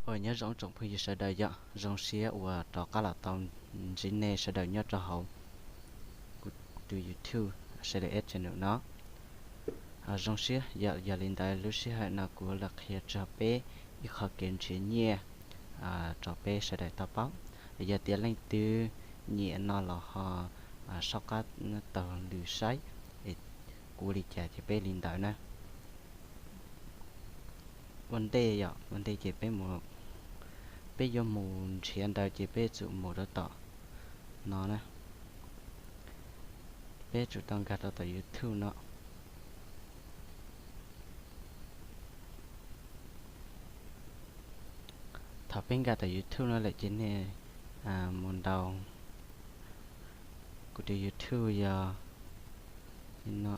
Ua nyob zoo tsoom phooj ywg sawv daws yom, zoo siab uas rov qab los tau ntsib nej sawv daws nyob rau hauv kuv tus YouTube Sales Agent no. Zoo siab yog, yog li ntawd lub sij hawm no kuv los qhia txog peb ib qho kev nrhiav nyiaj rau peb sawv daws tau paub. Yog tias leej twg nyiam no los ho soj qab taug lw saib es kuv ua li cas ces peb li ntawd na. Ua ntej yom, ua ntej ces peb, peb yuav mus nrhiav ntawd ces peb tsum mus rau tom no na. Peb tsum tau nkag rau tom YouTube no. Thaum peb nkag tom YouTube no lawm ces nej mus ntaus kuv tus YouTube yog li no.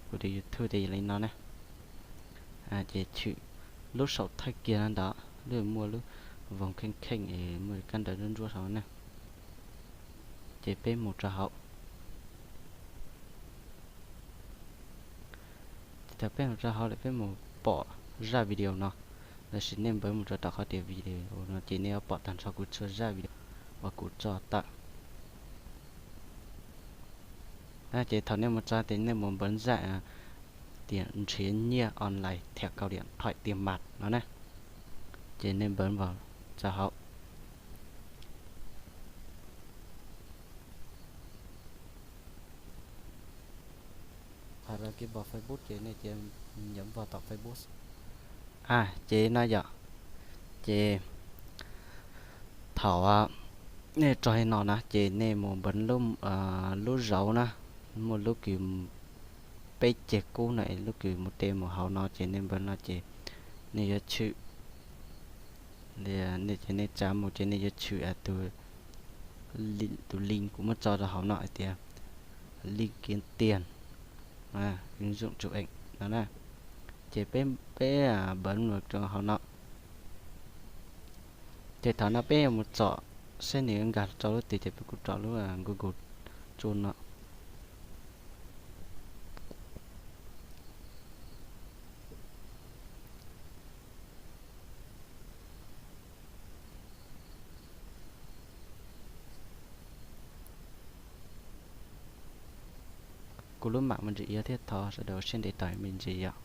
Kuv tus YouTube ces li no na. Ces chwm lub saum thawj kiag no ntawd, lub muaj lub voos kheej kheej es muaj kab ntawv ntsuab ntsuab saud na. Ces peb mus rau hauv. Ces thaum peb mus rau hauv lawm peb mus pom zaj video no, lossis nej npawv mus rau tom qhov tias video no ces nej yuav pom tag nrho kuv txhua zaj video uas kuv tso tawm. Ces thaum nej mus txog ces nej mus npawv zaj tias nrhiav nyiaj online theo công điện thoại tiền mặt no na. Ces nej npawv mus rau hauv. Hais rau kis npog Facebook ces nej cia li nyam npog tom Facebook. Ces no yom, ces thaum nej tso li no na ces nej mus npawv lub zauv na, muaj lub kws peb ceg kub na, lub kws mus tes mus hauv no ces nej npawv no ces nej yuav tshwm, ces nej tsa mus ces nej yuav tshwm tus link kuv muab tso rau hauv no hais tias link kiếm tiền, ứng dụng chủ eng no na. Ces peb, peb npawv mus rau hauv no. Ces thaum no peb yuav mus tsom seb nws nkag rau lub twg ces peb kuj tsom lub Google Chrome no. Kuv lub mam me ntsis iab thiab thov sawv daws ua siab ntev tos me ntsis yom.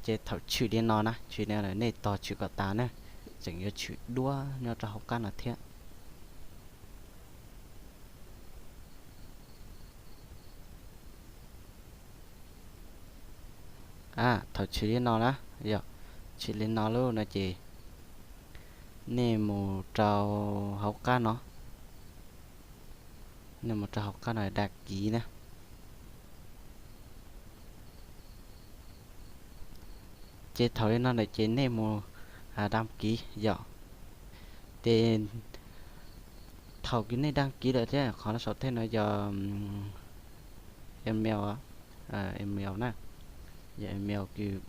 Ces thaum tshwm li no na, tshwm li no nej tos tshwm kom tas na, tseem yuav tshwm duab nyob rau hauv qab no thiab. Thaum tshwm li no na, yog tshwm li no lawm no ces nej mus rau hauv qab no, nej mus rau hauv qab no đăng ký na. Ces thaum li no lawm ces nej mus đăng ký yom. Ces thaum kws nej đăng ký lawm thiab qhov no saum thej no yog email, email na, yog email kws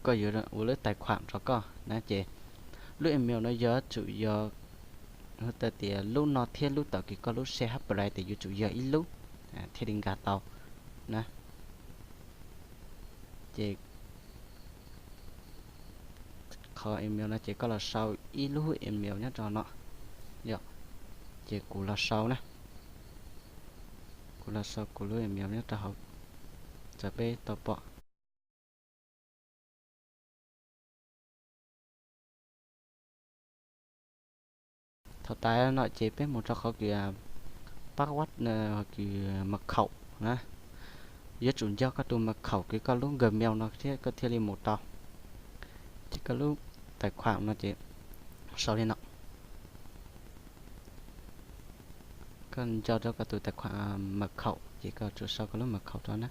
koj yuav ua lub tài khoản rau koj na. Ces lub email no yuav tsum yog, hu tau tias lub no thiab lub thaum kws koj lub save hab pais tias yuav tsum yog ib lub thiaj li nkag tau na. Ces qhov email no ces koj los sau ib lub email nyob rau no yom. Ces kuv los sau na, kuv los sau kuv lub email nyob rau hauv, txawm peb tau pom. Thaum tas no ces peb mus rau qhov kws password, kws mật khẩu na. Yuav tsum nco koj tus mật khẩu kws koj lub Gmail no thiab koj thiaj li mus tau. Ces koj lub tài khoản no ces sau li no. Koj nco rau koj tus tài khoản mật khẩu ces koj tsum sau koj lub mật khẩu rau na.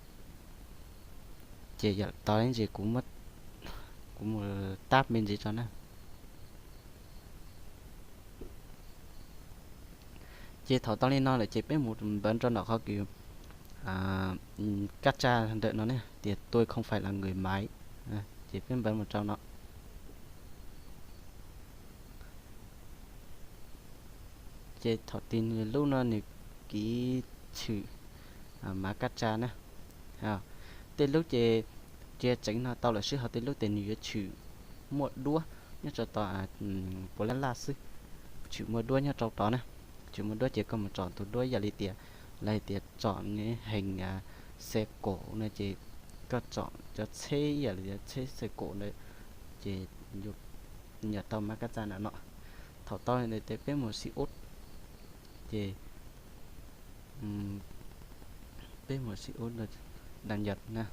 Ces yog tau ib ntsis kuv mus tab me ntsis tso na. Ces thaum tau li no lawm ces peb mus npawv rau ntawm qhov kws kab tsa ntawm no ne tias tôi không phải là người Mỹ. Ces peb npawv mus rau no. Ces thaum tig nws lub no nws kiv tshwm mav kab tsa na. Tej lub ces cia tseev no tau lawm xwb, ho tej lub ces nws yuav tshwm muaj duab nyob rau tom puav leej laj xwb. Tshwm muaj duab nyob rau tod na. Tshwm muaj duab ces koj mus tsom tus duab ib yam li tias, lawv hais tias tsom nws heev xe kaum no ces koj tsom cov tsheb ib yam li tsheb xe kaum ntawd ces yuav nyam tau mav kab tsa na no. Thaum tau ntawd ces peb mus xi ub, ces peb mus xi ub da nyam na.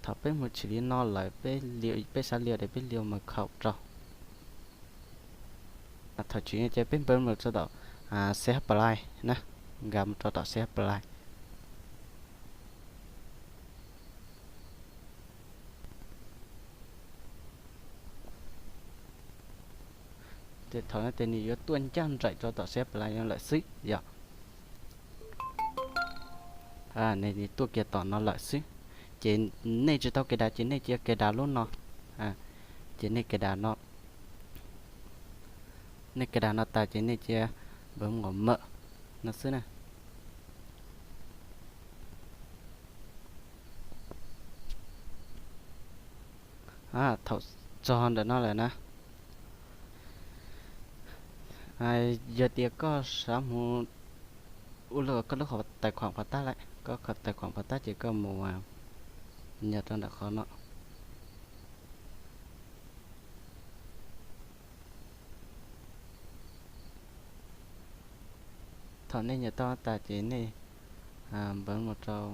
Thaum peb mus tshwm li no lawm, peb xav liu ces peb liu mas khaum rau. Thaum tshwm ces peb npawb mus rau tom C H Play na, nkag mus rau tom C H Play. Ces thaum no ces nws yuav tuaj ncaj nraim rau tom C H Play no lawm xwb yom. Nws tuaj kiag tom no lawm xwb. Ces nej tsis tau ke da ces nej cia ke da lub no. Ces nej ke da no, nej ke da no tas ces nej cia npawb mus mawm no xwb na. Thaum txog ntawm no lawm na, yog tias koj xav mus ua koj lub qhov tais khuam pov tab lawm, koj qhov tais khuam pov tab ces koj mus nyem rau ntawm qhov no. Thaum nej nyem tau tas ces nej npawb mus rau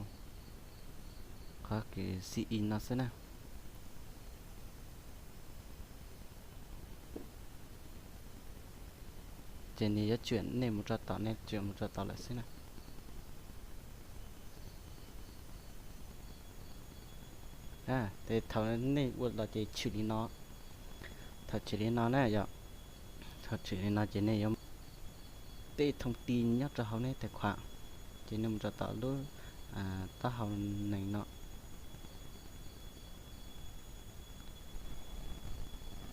qhov kws C E no xwb na. Ces nws yuav tshwm nej mus rau tom, nej tshwm mus rau tom lawm xwb na. Ces thaum nej ua los ces tshwm li no. Thaum tshwm li no na yom, thaum tshwm li no ces nej yuav tej thoob ti nyob rau hauv nej tais khuam, ces nej mus rau tom lub taub hau nees no.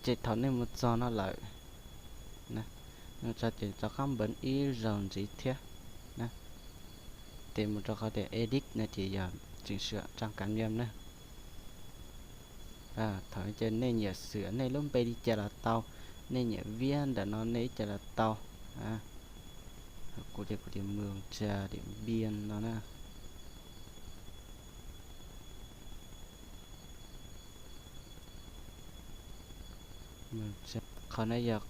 Ces thaum nej mus txog no lawm, nej mus txog ces rov qab npawb ib zaug ntxiv thiab na. Ces mus rau qhov tias edit no ces yog chỉnh sửa trang cá nhân na. Thaum ces nej nyiam xws nej lub npe li cas los tau, nej nyiam viab ntawm no nej ib cas los tau. Kuv tias kuv tias Mường Trà Điện Biên no na. Qhov no yog,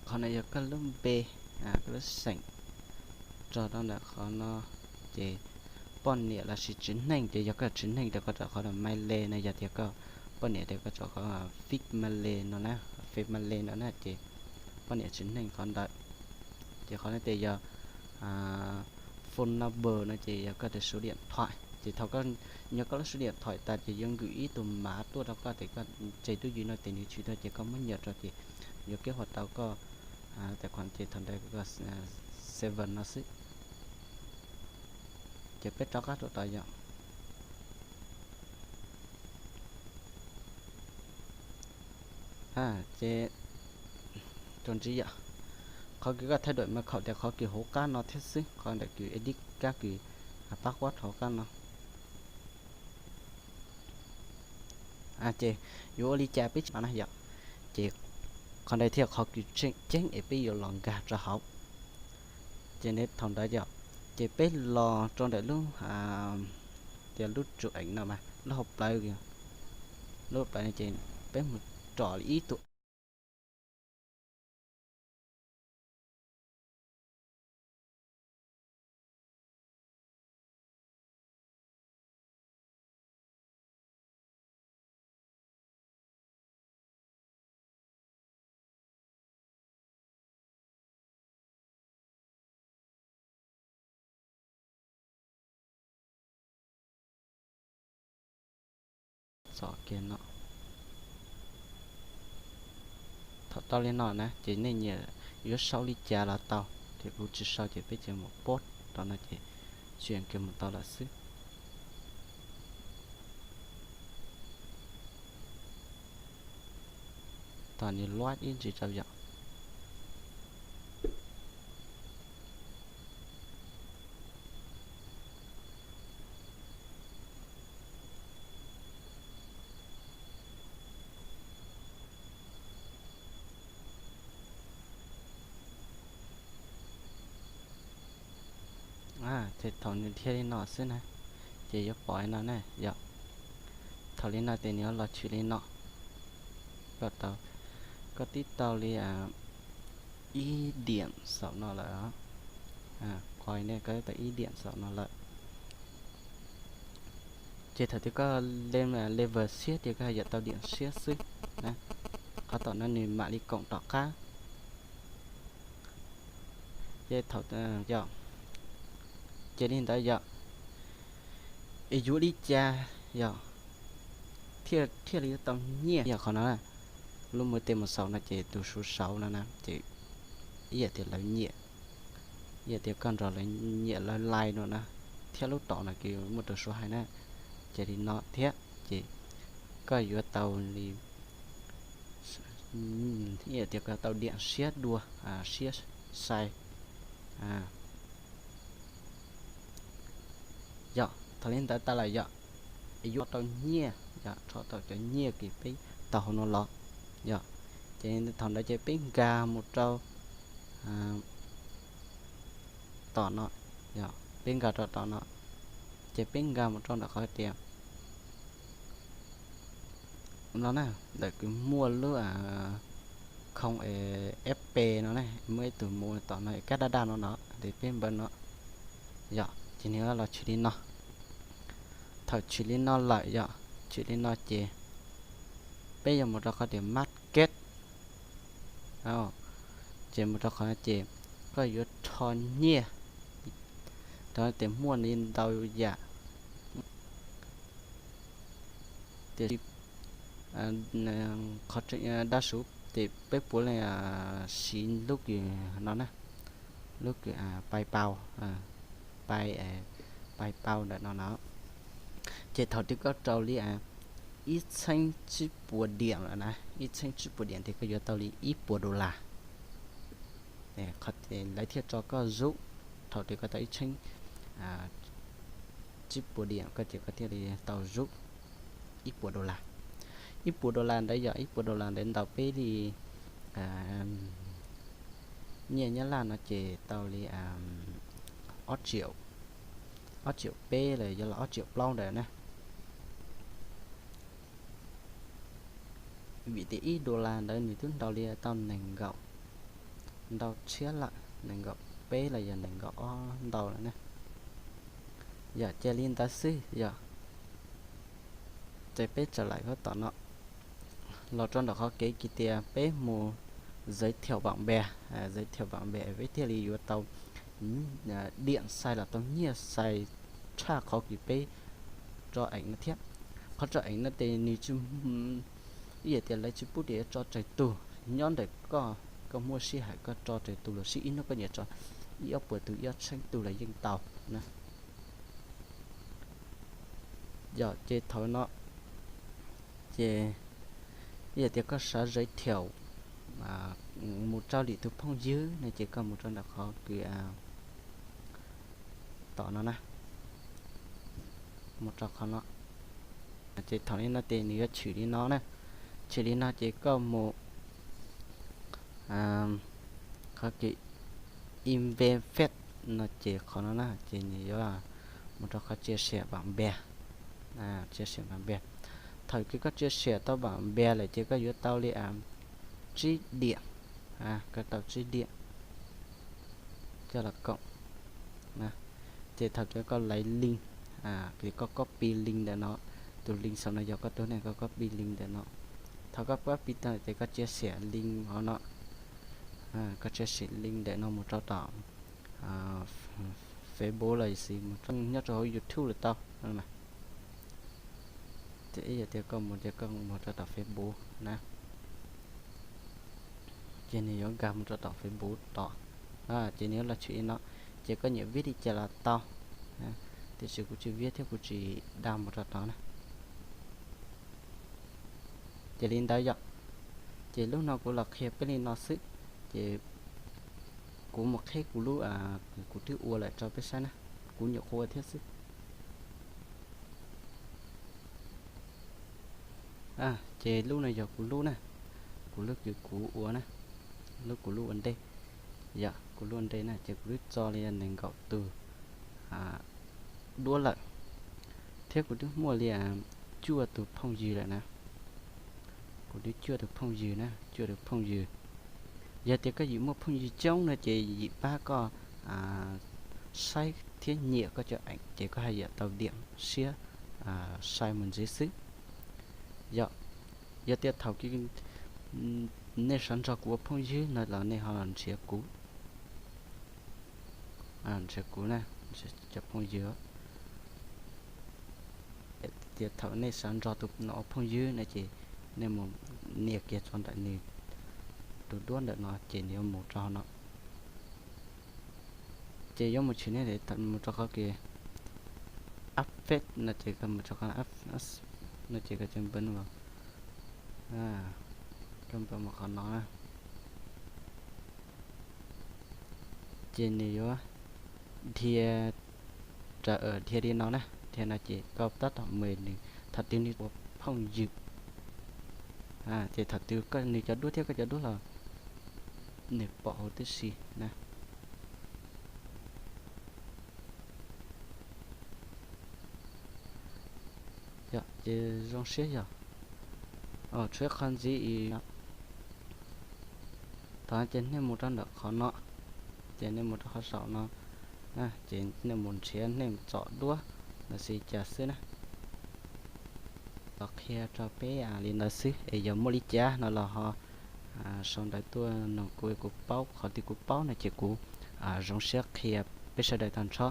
qhov no yog koj lub npe, koj lub xeem, rau rau ntawm qhov no. Ces poj niam lossis tsev neeg, ces yog koj tsev neeg ces koj rau qhov mail no, yog tias koj poj niam ces koj rau qhov fake mail no na, fake mail no na, ces poj niam tsev neeg qhov ntawd. Ces qhov no ces yog phone number no ces yog koj tus số điện thoại. Ces thaum koj nyuam koj lub số điện thoại tas ces yuav nkwm ib tug mav tuaj rau koj tias koj tseg twj ywm no ces nws tsis tuaj ces koj muab nyem rau ces yuav kích hoạt tau koj tài khoản ces thaum ntawd koj save no xwb. Ces peb rov qab rau tod yom. Ces rau ntxiv yom, qhov kws koj thay đổi mật khẩu tias qhov kws hauv qab no thiab xwb, qhov ntawm kws edit kab kws pab quab hauv qab no. Ces yuav ua li cas peb tsis na yom. Ces qhov ntawd thiaj qhov kws tseem ceeb es peb yuav los nkag rau hauv. Ces thaum ntawd yom, ces peb los rau ntawm lub, tias lub tsu eem no mas lub hauv plawv, lub hauv plawv no ces peb mus rom ib tug txom kiag no. Thaum tau li no na ces nej nyiam yuav sau li cas los tau, ces kuv tsis sau ces peb ces mus post rau no ces Tsuas kiag mus tau lawm xwb. Tos nws load ib ntsis rau yom. Ces thaum nws dhia li no xwb na, ces yuav pom li no na yom. Thaum li no ces nws yuav los tshwm li no. Koj tau, koj tib tau li ib diam saum no lawm. Qhov ne koj tib tau ib diam saum no lawm. Ces thaum twg koj level siab ces koj haj yam tau diam siab xwb na. Qhov tom no nws mam li koom tom qab. Ces thaum, yog, ces li ntawd yog, es yuav li cas yog thiaj li tau nyiaj yog qhov no na. Lub mus tes mus saum no ces tus suav saud no na ces ib yam tias lawv nyiam, ib yam tias koj nrog lawv nyiam lawv like no na, thiab lub tom no ces muaj tus suav hais na. Ces li no thiab ces koj yuav tau li, ib yam tias koj tau diam siab dua, siab sai. Yog thaum li ntawd tas lawm yog yuav rho tau nyiaj, yog rho tau cov nyiaj kws peb tau hauv no los. Yog, ces thaum ntawd ces peb nkag mus rau tom no, yog peb nkag rau tom no, ces peb nkag mus rau ntawm qhov tias no na, ntawm kws muaj lub khoo F P no na, muaj ib tug mus tom no kab daj daj no no, ces peb npawb no. Yog, ces nws los tshwm li no. Thaum tshwm li no lawm yog, tshwm li no ces peb yuav mus rau qhov tias market. Ces mus rau qhov no ces koj yuav rho nyiaj, rau tias muaj li ntau yam. Tiam sis dab suv ces peb puav leej siv lub kws no na, lub kws PayPal, Pay, PayPal ntawm no no. Ces thaum twg koj rau li ib txheeb tsib puas diam lawm na, ib txheeb tsib puas diam ces koj yuav tau li ib puas dollar. Lawv thiaj tso koj zuj, thaum twg koj tau ib txheeb tsib puas diam koj ces koj thiaj li tau zuj ib puas dollar. Ib puas dollar ntawd yog ib puas dollar ntawd ntaus peb li nyiaj Nyab Laj no ces tau li ob triệu, ob triệu peb los yog ob triệu plaub ntawd na. Vim tias ib dollar ntawd nws twb ntaus li tau nees nkaum, ntau tshiab lawm, nees nkaum peb los yog nees nkaum ob ntau lawm na. Yog, ces li ntawd xwb yog. Ces peb txawm laim tom no los rau ntawm qhov kev kis tias peb mus giới thiệu bạn bè, giới thiệu bạn bè peb thiaj li yuav tau diam xais los tau nyiaj xais tshaj qhov kis peb tso eem no thiab. Qhov tso eem no ces nws tsis, ib yam tias lawv tsis pub tias yuav tso tsawg tug, nyob ntawm koj, koj muaj sij hawm koj tso tsawg tug los sib, ib hnub koj nyiam tso ib ob puas tug ib ob txheeb tug los yeej tau na. Yog, ces thaum no ces ib yam tias koj xav giới thiệu mus rau lwm tus phooj ywg no ces koj mus rau ntawm qhov kws tom no na, mus rau qhov no. Ces thaum li no ces nws yuav tshwm li no na, tshwm li no ces koj mus qhov kws invite no ces qhov no na ces nws yuav mus rau qhov chia sẻ bạn bè, chia sẻ bạn bè. Thaum kws koj chia sẻ tau bạn bè lawm ces koj yuav tau li tsib diam, koj tau tsib diam coj los koom. Ces thaum kws koj laiv link, ces koj copy link ntawm no, tus link saum no yog koj tug ne, koj copy link ntawm no. Thaum koj copy tag ces koj chia sẻ link hov no, koj chia sẻ link ntawm no mus rau tom Facebook los sis nyob rau hauv YouTube los tau. Ces ib yam tias koj mus ces koj mus rau tom Facebook na, ces nws yuav nkag mus rau tom Facebook tod, ces nws yuav los tshwm li no, ces koj nyiam vib li cas los tau. Tiam sis kuv tsis viab thiab kuv tsis da mus rau tod na. Ces li ntawd yom. Ces lub no kuv los qhia peb li no xwb. Ces kuv mus qheb kuv lub, kuv twb ua lawm rau peb saib na. Kuv nyuam qhuav ua thiab xwb. Ces lub no yog kuv lub na, kuv lub kws kuv ua na, lub kuv lub ua ntej. Yog kuv lub ua ntej na ces kuv twb txo li nees nkaum tus duab lawm, thiab kuv twb muaj li cuaj tus phooj ywg lawm na. Kuv twb cuaj tus phooj ywg na, cuaj tus phooj ywg. Yog tias koj yim muaj phooj ywg coob no ces yim pab koj saib thiab nyiam koj cov eem ces koj haj yam tau diam siab sai mus ntxiv xwb. Yog, yog tias thaum nej xav nrog kuv ua phooj ywg no los nej ho los nrhiav kuv, nrhiav kuv na, cov phooj ywg. Tias thaum nej xav nrog tus no ua phooj ywg no ces nej mus nias kiag txog ntawm nws tus duab ntawm no ces nws yuav mus rau hauv no. Ces yuav mus tshwm nej mus rau qhov kws app fed no ces koj mus rau qhov app no ces koj npawb, koj npawb mus qhov no na. Ces nws yuav dhia, dhia li no na, dhia no ces koj tab tom mus nws thaum twg nws ua phooj ywg. Ces thaum twg nws cov duab thiab koj cov duab los nws pom huv tib si na. Yog ces zoo siab yog. Tshuav qhov ntxiv no. Thaum no ces nej mus rau ntawm qhov no, ces nej mus rau qhov saum no, ces nej mus nrhiav nej txom duab los xij cas xwb na. Los qhia rau peb li ntawd xwb es yog muaj li cas no los ho sau ntawv tuaj nug kuv, kuv paub qhov twg kuv paub no ces kuv zoo siab qhia peb sawv daws tag nrho.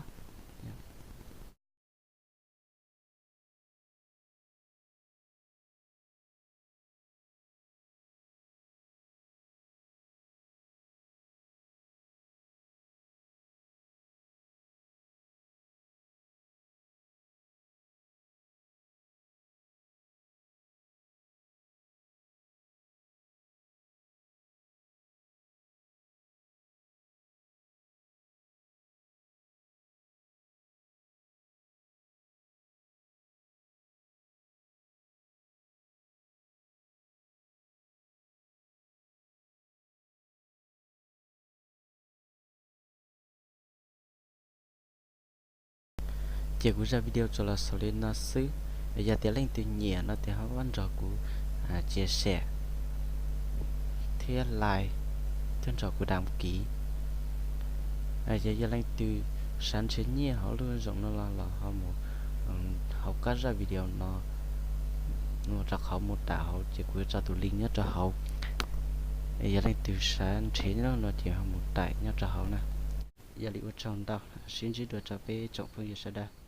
Ces kuv zaj video tsuas los xaus li no xwb. Yog tias leej twg nyiam no ces ho pab nrog kuv chia sẻ thiab like thiab nrog kuv đăng ký. Yog, yog leej twg xav nrhiav nyiaj hauv lub zoom no los los ho mus hauv qab zaj video no, mus rau qhov mô tả hauv ces kuv yuav tso tus link nyob rau hauv. Yog leej twg xav nrhiav nyiaj no ces ho mus tải nyob rau hauv na. Yog li ua tsaug ntau, sib ntsib dua rau peb tsoom phooj ywg sawv daws.